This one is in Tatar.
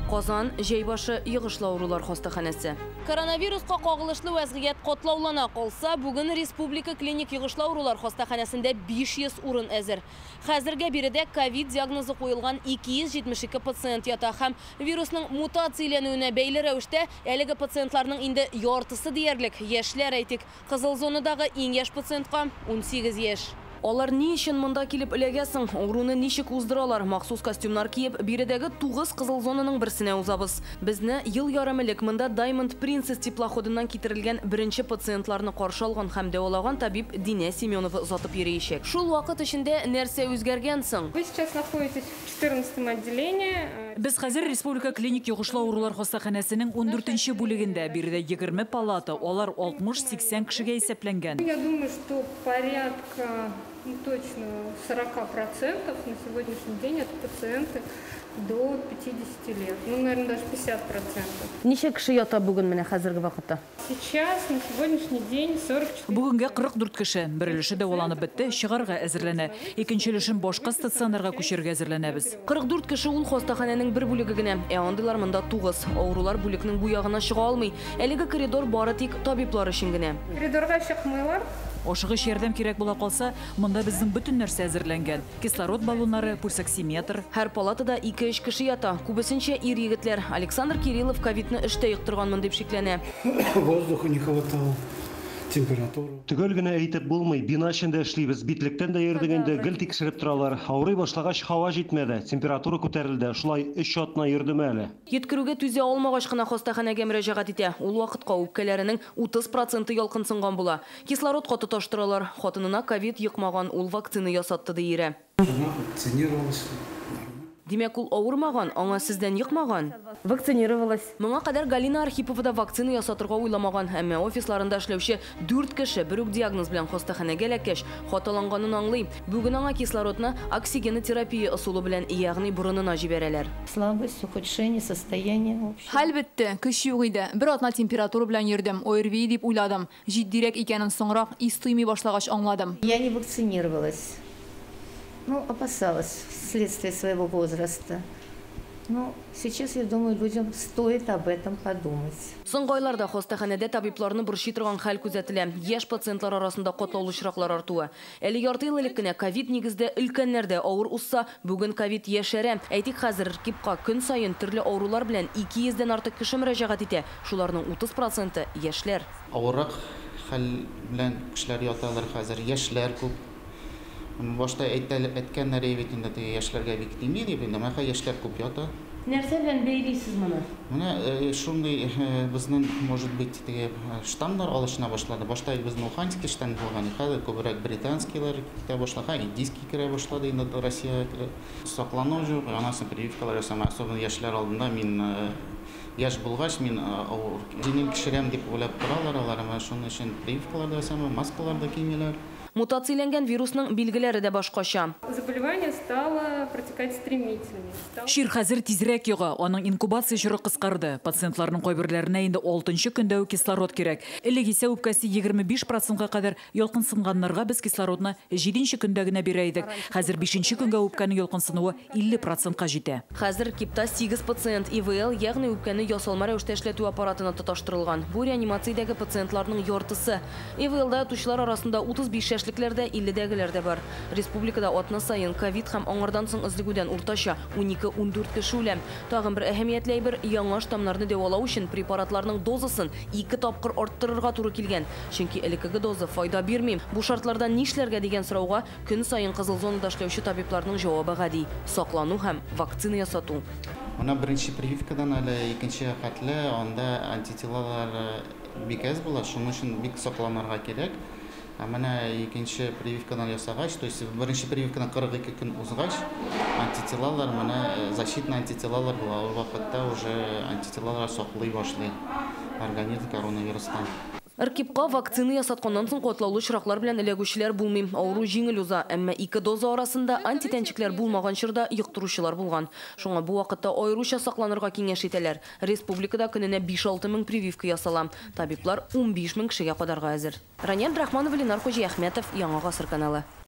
Казан, җәй башы, йогышлы авырулар хастаханәсе. Коронавируска кагылышлы вәзгыять катлаулана калса, бүген Республика клиник йогышлы авырулар хастаханәсендә 500 урын әзер. Хәзергә биредә ковид диагнозы куелган 272 пациент ята һәм вирусның мутацияләнүенә бәйле рәвештә әлеге пациентларның инде яртысы диярлек яшьләр, әйтик, кызыл зонадагы иң яшь пациентка 18 яшь. Алар ни өчен монда килеп эләгә соң? Авыруны ничек уздыралар? Махсус костюмнар киеп, биредәге 9 кызыл зонаның берсенә узабыз. Безне ел ярым элек монда Diamond Princess теплоходыннан китерелгән беренче пациентларны каршы алган һәм дәвалаган табиб Динә Семенова озатып йөриячәк. Шул вакыт эчендә нәрсә үзгәргән соң? Вы сейчас находитесь в 14 отделении. Без хәзер Республика клиник йогышлы авырулар хастаханәсенең 14нче бүлегендә. Биредә 20 палата, алар 60-80 кешегә исәпләнгән. Я думаю, что порядка, ну, точно 40% на сегодняшний день это пациенты до 50 лет. Ну, наверное, даже 50%. Ничә кеше ята бүген менә хәзерге вакытта? Сейчас, на сегодняшний день, 44. Бүгенгә 44 кеше. Бер өлеше дәваланып бетте, чыгарга әзерләнә. Икенче өлешен башка стационарга күчерергә әзерләнәбез. 44 кеше ул хастаханәнең бер бүлеге генә. Ә андыйлар монда 9. Авырулар бүлекнең бу ягына чыга алмый. Әлеге коридор бары тик табиблар өчен генә. Коридорга чыкмыйлар. Ашыгыч ярдәм кирәк була калса, монда безнең бөтен нәрсә әзерләнгән. Кислород баллоннары, пульсоксиметр. Һәр палатада 2-3 кеше ята. Күбесенчә ир егетләр. Александр Кириллов ковидны эштә йоктырганмын дип шикләнә. Воздуха не хватало, температура. Төгәл генә әйтеп булмый, бина эчендә эшлибез, битлектән дә йөрдек инде, гел тикшереп торалар. Авырый башлагач һава җитмәде, температура күтәрелде. Шулай 3 атна йөрдем әле. Йөткерүгә түзә алмагач кына хастаханәгә мөрәҗәгать итә. Ул вакытка үпкәләренең 30% ялкынсынган була. Кислородка тоташтыралар. Хатынына ковид йокмаган, ул вакцина ясатты ди ире. Она вакцинировалась. Димәк, ул авырмаган, аңа сездән йокмаган. Вакцинировалась. Моңа кадәр Галина Архипова да вакцина ясатырга уйламаган, әмма офисларында эшләүче 4 кеше бер үк диагноз белән хастаханәгә эләккәч, хаталанганын аңлый. Бүген аңа кислородны оксигенотерапия ысулы белән, ягъни борынына җибәрәләр. Слабость, ухудшение состояния общего. Хәл бетте, көч юк иде. Бер атна температура белән йөрдем. ОРВИ дип уйладым. Җитдирәк икәнен соңрак ис тоймый башлагач аңладым. Я не вакцинировалась. Ну, опасалась вследствие своего возраста. Но сейчас, я думаю, людям стоит об этом подумать. Соңгы айларда хастаханәдә табибларны борчый торган хәл күзәтелә. Яшь пациентлар арасында катлаулы очраклар артуы. Әле ярты ел элек кенә ковид нигездә өлкәннәрдә авыр узса, бүген ковид яшәрә. Әйтик, хәзер РКИПка көн саен төрле авырулар белән 200дән артык кеше мөрәҗәгать итә. Шуларның 30% яшьләр. Авыррак хәл белән кешеләр яталар хәзер, яшьләр күп. Башта әйткәннәр бит инде, теге яшьләргә бик тими дип, инде менә яшьләр күп ята. Нәрсә белән бәйлисез моны? Менә шундый безнең, может быть, теге штаммнар алышына башлады. Башта безнең Уханьский штамм булган, хәзер күбрәк британскийлар китә башлады, индийский керә башлады инде Россиягә. Саклану юк, анасы прививкалар ясама, особенно яшьләр алдында мин яшь булгач, мин авыр җиңел кешерәм дип уйлап торалар, алар менә шуның өчен прививкалар да ясама, маскалар да кимиләр. Мутацияләнгән вирусның билгеләре дә башкача. Заболевание стало протекать стремительнее. Чир хәзер тизрәк йога, аның инкубация чоры кыскарды. Пациентларның кайберләренә инде 6нчы көндә үк кислород кирәк. Элек исә үпкәсе 25%ка кадәр ялкынсынганнарга без кислородны 7нче көндә генә бирә идек. Хәзер 5нче көнгә үпкәнең ялкынсынуы 50%ка җитә. Хәзер КИПта 8 пациент ИВЛ, ягъни үпкәне ясалма рәвештә эшләтү аппаратына тоташтырылган. Бу реанимациядәге пациентларның яртысы. ИВЛда ятучылар арасында 35 яшьлекләрдә, 50дәгеләр дә бар. Республикада атна саен ковид һәм аңардан соң өзлегүдән уртача 12-14 кеше үлә. Тагын бер әһәмиятле әйбер, яңа штаммнарны дәвалау өчен препаратларның дозасын 2 тапкыр арттырырга туры килгән. Чөнки элеккеге доза файда бирми. Бу шартларда нишләргә дигән сорауга көн саен кызыл зонада эшләүче табибларның җавабы гади: саклану һәм вакцина ясату. Менә беренче прививкадан әле икенче хәтле анда антителалар бик әз була, шуның өчен бик сакланырга кирәк. Ә менә икенче прививкадан ясагач, то есть беренче прививкадан 42 көн узгач, антителалар, менә защитный антителалар була. Ул вакытта уже антителалар саклый башлый организм коронавирустан. РКИПка вакцина ясатканнан соң катлаулы очраклар белән эләгүчеләр булмый. Авыру җиңел уза, әмма 2 доза арасында антитәнчекләр булмаган чорда йоктыручылар булган. Шуңа бу вакытта аеруча сакланырга киңәш итәләр. Республикада көненә 5-6 мең прививка ясала. Табиблар 15 мең кешегә кадарга әзер. Рания Абдрахманова, Ленар Хуҗиәхмәтов, Яңа Гасыр каналы.